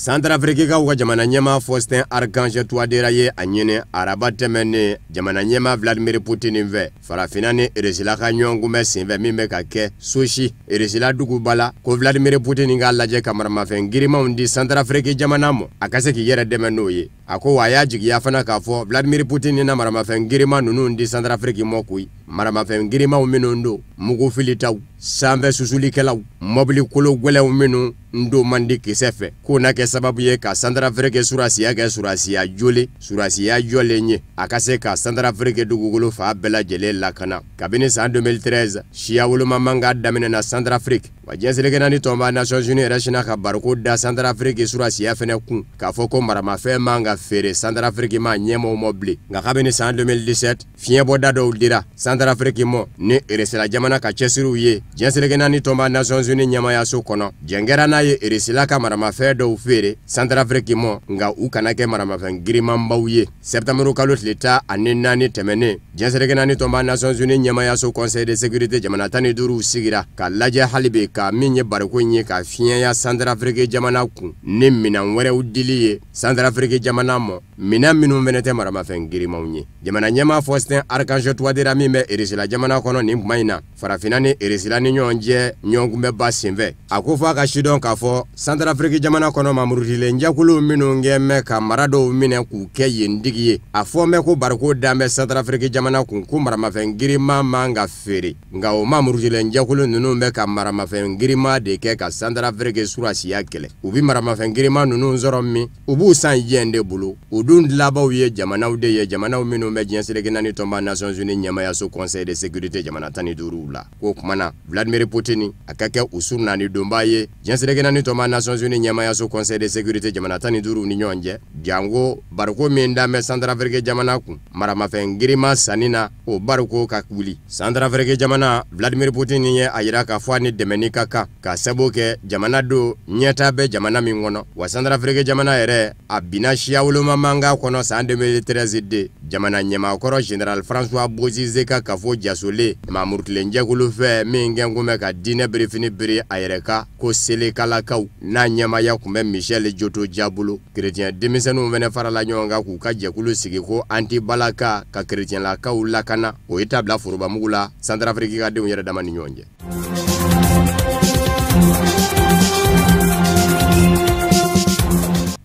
Santarafirikikaw ka jamana ɲɛmaa Faustin Archange Touadéra ye a ɲini araba tɛmɛnen jamana ɲɛmaa Vladimir Poutine fɛ farafinna ni Irisila ka ɲɔgɔnkunbɛn senfɛ min bɛ ka kɛ Sochi Irisila duguba la ko Vladimir Poutine k'a lajɛ ka maramafɛn girimanw di Santarafiriki jamana ma a ka se k'i yɛrɛ dɛmɛ n'o ye a ko wa a y'a jigiya fana k'a fɔ Vladimir Poutine na maramafɛn giriman ninnu di Santarafiriki ma koyi maramafɛn girimanw minnu don mugu filitaw sanfɛ susulikɛlaw mɔbili kolo gwɛlɛnw minnu n don man di kisɛ fɛ k'o na kɛ sababu ye ka Santarafiriki surasiya kɛ surasiya jole surasiya jɔlen ye a ka se ka Santarafiriki dugukolo fan bɛɛ lajɛlen lakana kabini san 2013 siya woloma mankan daminɛna Santarafiriki wa diɲɛ seleke naani tɔnba Nations Unies yɛrɛ sinna ka bariko da Santarafiriki surasiya fɛnɛ kun k'a fɔ ko maramafɛn man ka feere Santarafiriki ma ɲɛmɔgɔw ma bilen nka kabini san 2017 fiɲɛbɔda dɔw dira Santarafiriki mɔ ni Irisila jamana ka cɛsiriw ye diɲɛ seleke naani tɔnba Nations Unies ɲɛmayaso kɔnɔ jɛn kɛra n'a ye Irisila ka maramafɛn dɔw feere Santarafiriki mɔ nka u kana kɛ maramafɛn girimanbaw ye sɛptanburu kalo tile 14 tɛmɛnen diɲɛ seleke naani tɔnba Nations Unies ɲɛmayaso Conseil de sécurité jamana 15 sigira ka lajɛ hali bi ka min ye bariko in ye ka fiɲɛya Santarafiriki jamana kun ni minɛn wɛrɛw dili ye Santarafiriki jamana mɔ minɛn minnu fɛnɛ tɛ maramafɛn girimanw ye jamana ɲɛmaa Faustin Archange Touadéra min bɛ Irisila jamana kɔnɔ nin kuma in na farafinna ni Irisila ni ɲɔgɔn cɛ ɲɔgɔnkunbɛnba senfɛ a ko f'a ka sidɔn k'a fɔ Santarafiriki jamana kɔnɔ mamurutilen jɛkulu minnu kɛ mɛ ka mara dɔw minɛ k'u kɛ yen tigi ye a fɔ mɛ ko bariko dan bɛ Santarafiriki jamana kun ko maramafɛn giriman man ka feere nka o mamurutilen jɛkulu ninnu bɛ ka maramafɛn giriman de kɛ ka Santarafiriki surasiya kɛlɛ u bɛ maramafɛn giriman ninnu sɔrɔ min u b'u san jɛn de bolo u dun dun dilabaw ye jamanaw de ye, jamanaw minnu bɛ diɲɛ seleke naani tɔnba Nations Unies ɲɛmayaso Conseil de sécurité jamana 15 la. K'o kuma na Vladimir Poutine a ka kɛ u surunani donba ye diɲɛ seleke naani tɔnba Nations Unies ɲɛmayaso Conseil de sécurité jamana 15 ni ɲɔgɔn cɛ, janko bariko min dan bɛ Centrafrique jamana kun maramafɛn girinma sanni na, o bariko ka wuli. Centrafrique jamana Vladimir Poutine ye a yira k'a fɔ a ni dɛmɛni ka kan ka sababu kɛ jamana do ɲɛta bɛ jamana min kɔnɔ. Wa Centrafrique jamana yɛrɛ a binna siya woloma mankan kɔnɔ san 2013 de jamana ɲɛmaakɔrɔ général François Bozizé ka kafo jasolen maamurutilen jɛkulu fɛ min kɛn kun bɛ ka diinɛ birifini biri a yɛrɛ kan ko Selekalakaw n'a ɲɛmaaya kun bɛ Michel Djotodia bolo. Kerecɛn denmisɛnninw fɛnɛ farala ɲɔgɔn kan k'u ka jɛkulu sigi ko antibalaka ka kerecɛnlakaw lakana, o ye tabila forobamugu la Centrafrique ka denw yɛrɛ dama ni ɲɔgɔn cɛ.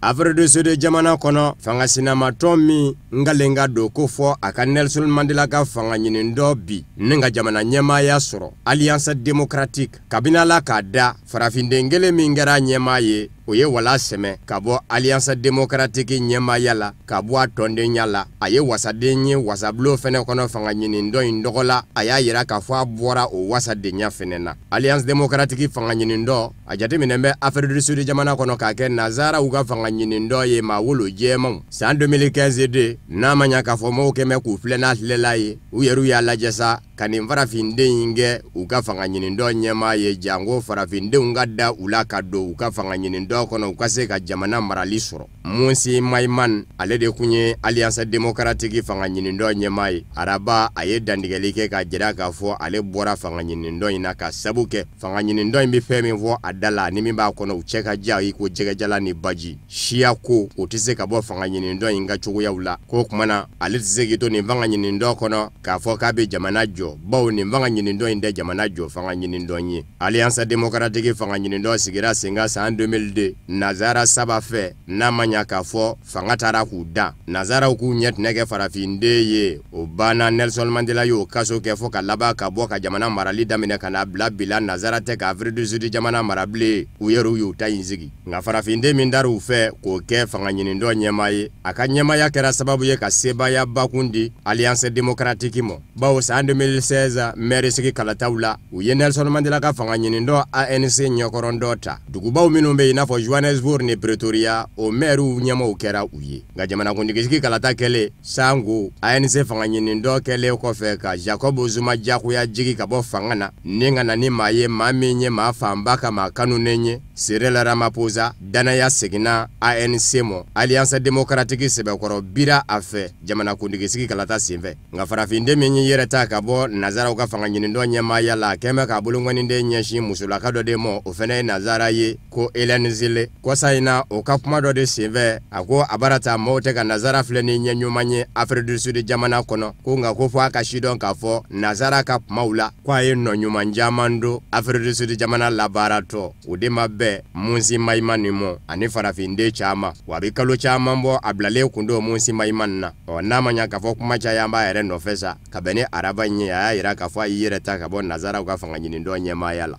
Afrique du Sud jamana kɔnɔ, fanga sinamatɔn min ngalen ka don ko fɔ a ka Nelson Mandela ka fanga ɲini dɔ bi ni ka jamana ɲɛmaaya sɔrɔ Alliance démocratique kabini la k'a da farafinden kelen min kɛra ɲɛmaa ye, o ye wala sɛmɛ ka bɔ Alliance démocratique ɲɛmaaya la, ka bɔ a tɔndenya la. A ye wasaden ye wasabulon fɛnɛ kɔnɔ fanga ɲini dɔ in dɔgɔ la, a y'a yira k'a fɔ a bɔra o wasadenya fɛnɛ na. Alliance démocratique fanga ɲini dɔ a jateminɛ bɛ Afrique du Sud jamana kɔnɔ k'a kɛ nazaraw ka fanga ɲini dɔ ye maa wolo jɛmanw. San 2015 de n'a ma ɲa k'a fɔ maaw kɛmɛ k'u filɛ n'a filɛla ye, u yɛrɛ y'a lajɛ sa ka nin farafinden in kɛ u ka fanga ɲini dɔ ɲɛmaa ye, janko farafindenw ka da u la ka don u ka fanga ɲini dɔ kɔnɔ u ka se ka jamana marali sɔrɔ. Mmusi Maimane ale de kun ye Alliance démocratique fanga ɲini dɔ ɲɛmaa ye. Araba a ye dantigɛli kɛ k'a jira k'a fɔ ale bɔra fanga ɲini dɔ in na ka sabu kɛ fanga ɲini dɔ in bɛ fɛn min fɔ a da la ni min b'a kɔnɔ u cɛ ka ja i ko jɛgɛjalan ni baji. Siya ko o tɛ se ka bɔ fanga ɲini dɔ in ka cogoyaw la. K'o kuma na ale tɛ se k'i to nin fanga ɲini dɔ kɔnɔ k'a fɔ k'a bɛ jamana jɔ, bawo nin fanga ɲini dɔ in tɛ jamana jɔ fanga ɲini dɔ ye. Alliance démocratique fanga ɲini dɔ sigira sen kan san 2002 nazara saba fɛ, n'a ma ɲa k'a fɔ fanga taara k'u da nazaraw k'u ɲɛ tɛnɛ kɛ farafinden ye. O banna Nelson Mandela y'o kaso kɛ fo ka laban ka bɔ ka jamana marali daminɛ ka n'a bila bi la nazara tɛ ka Afrique du Sud jamana mara bilen, u yɛrɛw y'u ta in sigi. Nka farafinden min dar'u fɛ k'o kɛ fanga ɲini dɔ ɲɛmaa ye, a ka ɲɛmaaya kɛra sababu ye ka sebaaya bakun di Alliance démocratique ma, bawo san 2016 maire sigi kalataw la u ye Nelson Mandela ka fanga ɲini dɔ ANC ɲɛkɔrɔn dɔ ta. Dugubaw minnu bɛ yen i n'a fɔ Johannesburg ni Pretoria, o maires ɲɛmaaw kɛra u ye. Nka jamanakuntigisigi kalata kɛlen sango ANC fanga ɲini dɔ kɛlen kɔfɛ ka Jacob Zuma jagoya jigi ka bɔ fanga na ni ka na ni maa ye, maa min ye maa fanba ka maa kanunen ye, Cyril Ramaphosa, danaya seginna ANC ma. Alliance démocratique sɛbɛkɔrɔ bira a fɛ jamanakuntigisigi kalata senfɛ. Nka farafinden min y'i yɛrɛ ta ka bɔ nazaraw ka fanga ɲini dɔ ɲɛmaaya la, a kɛn bɛ k'a bolokɔniden ɲɛsin musolaka dɔ de ma, o fɛnɛ ye nazara ye ko Hélène Zille. Kɔsa in na o ka kuma dɔ de senfɛ a ko a bara ta maaw tɛ ka nazara filɛ ni ɲɛ ɲuman ye Afrique du Sud jamana kɔnɔ, ko nka ko fɔ a ka sidɔn k'a fɔ nazara ka kumaw la ko a ye nɔ ɲuman caman don Afrique du Sud jamana labaaratɔ. O de ma bɛn Mmusi Maimane mɔ ani farafinden caman, wa a bɛ kalo caman bɔ a bilalen kun don Mmusi Maimane na. Ɔ n'a ma ɲa k'a fɔ kuma caya an b'a yɛrɛ nɔfɛ sa, ka bɛn ni araba in ye, a y'a yira k'a fɔ a y'i yɛrɛ ta ka bɔ nazaraw ka fanga ɲini dɔ ɲɛmaaya la.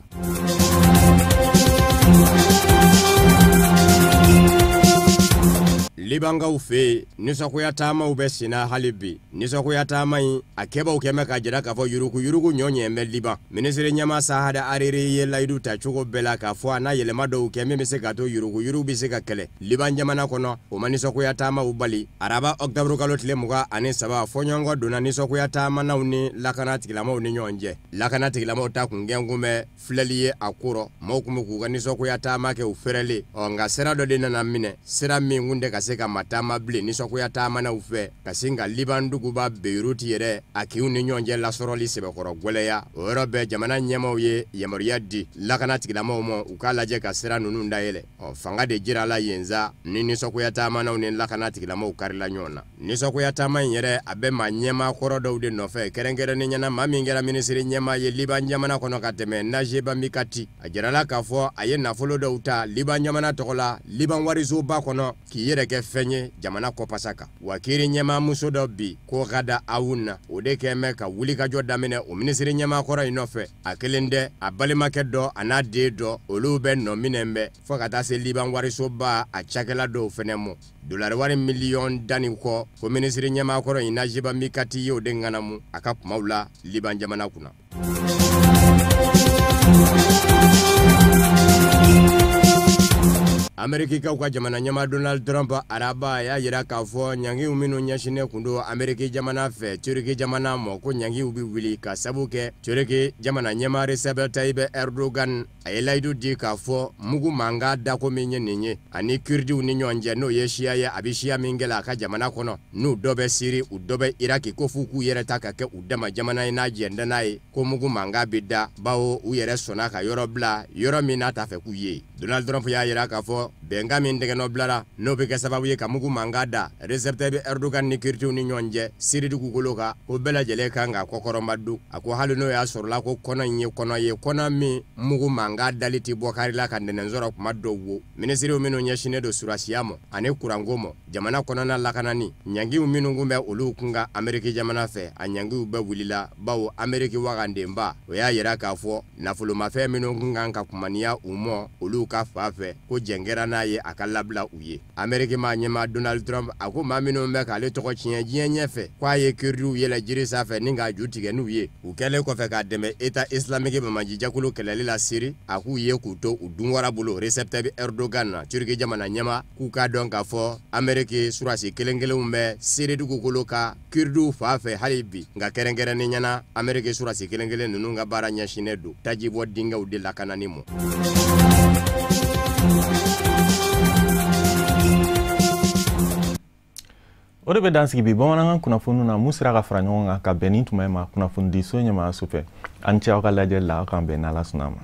Libankaw fɛ yen nisɔngoya taamaw bɛ senna hali bi. Nisɔngoya taama in a kɛbaw kɛmɛ k'a jira k'a fɔ yuruguyurugu ɲɔ ɲɛ bɛ Liban. Minisiri ɲɛmaa Saad Hariri ye layidu ta cogo bɛɛ la k'a fɔ a n'a yɛlɛma dɔw kɛ min bɛ se k'a to yuruguyurugu bɛ se ka kɛlɛ Liban jamana kɔnɔ. O ma nisɔngoya taamaw bali. Araba ɔkutɔburu kalo tile 23 fɔɲɔgɔnkɔ donna nisɔngoya taamanaw ni lakana tigilamaw ni ɲɔgɔn cɛ. Lakana tigilamaw ta kun gɛnkun bɛ filɛli ye a ko rɔ. Maaw kun bɛ k'u ka nisɔngoya taama kɛ u fɛrɛlen. Ɔ nka sira dɔ de nana minɛ, sira min kun tɛ ka se ka mataama bilen nisɔngoya taamanaw fɛ, ka sin ka Liban duguba Beyrouth yɛrɛ a kinw ni ɲɔgɔn cɛ lasɔrɔli sɛbɛkɔrɔ gwɛlɛya. O yɔrɔ bɛɛ jamana ɲɛmaaw ye yamaruya di lakana tigilamaw ma u k'a lajɛ ka sira ninnu dayɛlɛ. Ɔ fanga de jirala yen sa ni nisɔngoya taamanaw ni lakana tigilamaw karila ɲɔgɔn na. Nisɔngoya taama in yɛrɛ a bɛ maa ɲɛmaa kɔrɔ dɔw de nɔfɛ, kɛrɛnkɛrɛnnen ɲɛna maa min kɛra minisiri ɲɛmaa ye Liban jamana kɔnɔ ka tɛmɛ Najib Mikati. A jirala k'a fɔ a ye nafolo dɔw ta Liban jamana tɔgɔ la Liban warisoba kɔnɔ k'i yɛrɛ kɛ fɛn ye jamana kɔpasa kan. Wa kiiri ɲɛmaamuso dɔ bi ko Gada Awuna, o de kɛn bɛ ka wulikajɔ daminɛ o minisiri ɲɛmaa kɔrɔ in nɔfɛ. A kelen dɛ, a balimakɛ dɔ a n'a den dɔ, olu bɛ nɔ minɛ bɛ fo ka taa se Liban warisoba a cakɛla dɔw fɛnɛ mɔ. Dolari wari miliyɔn 10 ni kɔ ko minisiri ɲɛmaa kɔrɔ in Najiba Mikati ye o de ŋanamu a ka kumaw la Liban jamana kunna. Amerikikaw ka jamana ɲɛmaa Donald Trump araba y'a jira k'a fɔ ɲangiw minnu ɲɛsinnen kun don Ameriki jamana fɛ Turki jamana ma, ko ɲangiw bɛ wuli ka sabu kɛ Turki jamana ɲɛmaa Recep Tayyip Erdogan a ye layidu di k'a fɔ mugu mankan dako min ye nin ye ani Kurdiw ni ɲɔgɔn cɛ, n'o ye siya ye a bɛ siya min kɛlɛ a ka jamana kɔnɔ, n'u dɔ bɛ Siri u dɔ bɛ Iraki, ko f'u k'u yɛrɛ ta ka kɛ u dama jamana ye n'a jɛn tɛ n'a ye, ko mugu mankan bɛ da bawo u yɛrɛ sɔnna ka yɔrɔ bila yɔrɔ min n'a t'a fɛ k'u ye. Donald Trump y'a jira k'a fɔ bɛnkan min tɛgɛnɔ bilara n'o bɛ kɛ sababu ye ka mugu mankan da Recep Tayyip Erdogan ni Kurdiw ni ɲɔgɔn cɛ Siri dugukolo kan, ko bɛɛ lajɛlen kan ka kɔkɔrɔma don. A ko hali n'o y'a sɔrɔla ko kɔnɔ in ye kɔnɔ ye, kɔnɔ min mugu mankan dali tɛ bɔ kari la ka nɛnɛ sɔrɔ kuma dɔw wo. Minisiriw minnu ɲɛsinnen don surasiya ma ani kuranko ma, jamana kɔnɔna lakanani, ɲangiw minnu kun bɛ olu kun kan Ameriki jamana fɛ, a ɲangiw bɛɛ wulila bawo Ameriki wagandenba o y'a jira k'a fɔ nafolomafɛn minnu kun kan ka kumaniya u ma olu ka fa fɛ, ko jɛn kɛra n'a ye a ka labila u ye. Ameriki maa ɲɛmaa Donald Trump a ko maa minnu bɛ k'ale tɔgɔ tiɲɛ diɲɛ ɲɛfɛ k'a ye Kurdiw yɛlɛ jiri sanfɛ ni k'a ju tigɛ n'u ye, u kɛlen kɔfɛ k'a dɛmɛ État islamique banbaacijɛkulu kɛlɛli la Siri, a k'u ye k'u to u dunwara bolo Recep Tayyip Erdogan na Turki jamana ɲɛmaa, k'u k'a dɔn k'a fɔ Ameriki surasi kelen kelenw bɛ Siri dugukolo kan Kurdiw fa fɛ hali bi, nka kɛrɛnkɛrɛnnen ɲɛna Ameriki surasi kelen kelen ninnu ka baara ɲɛsinnen don tajibɔ dingɛw de lakanani ma. O de bɛ dan sigi bi bamanankan kunnafoniw na mun sera ka fara ɲɔgɔn kan ka bɛn ni tuma in ma kunnafonidiso ɲɛmaayaso fɛ. An cɛ aw ka lajɛli la, aw k'an bɛn n'Ala sɔnna a ma.